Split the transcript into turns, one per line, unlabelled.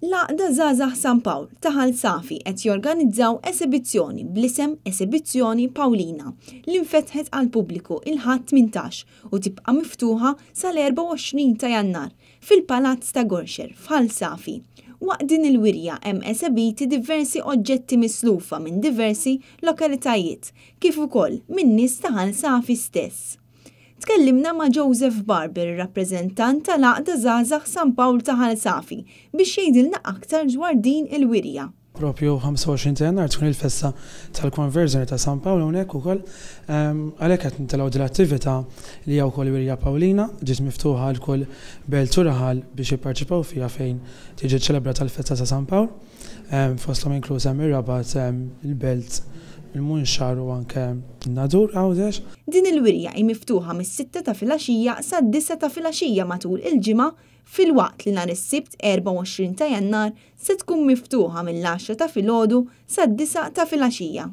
L-Għaqda Żgħażagħ San Pawl ta' Ħal Safi qed jorganizzaw esebizzjoni bl-isem Esebizzjoni Pawlina li nfetħet għall-pubbliku il-Ħadd 18 u tibqa' miftuħa sal-24 ta' Jannar fil-Palazz ta' Gorxer f'Ħal Safi. Waqt din il-wirja hemm esebiti diversi oġġetti mislufa minn diversi lokalitajiet kif ukoll minn nies ta' Ħal Safi stess. Tkellimna ma' Joseph Barber, rappreżentant tal-Għaqda Żgħażagħ San Pawl ta' Ħal Safi, biex jgħidilna aktar dwar din il-wirja.
Propju 25 ta' Jannar tkun il-festa tal-konverżjoni ta' San Pawl hawnhekk ukoll. Għalhekk qed nitilgħu din l-attività li hija wkoll wirja Pawlina, ġiet miftuħa għal kull belt u raħal biex jipparċipaw fiha fejn tiġi ċċelebrata l-festa ta' San Pawl. Fosthom inkluż hemm ir-Rabat, il-Belt, il-Munxar u anke n-Nadur Għawdex.
Din il-wirja hi miftuħa mis-sitta ta' filgħaxija sad-disgħa ta' filgħaxija matul il-ġimgħa filwaqt li nhar is-Sibt 24 ta' Jannar se tkun miftuħa mill-għaxra ta' filgħodu sad-disgħa ta' filgħaxija.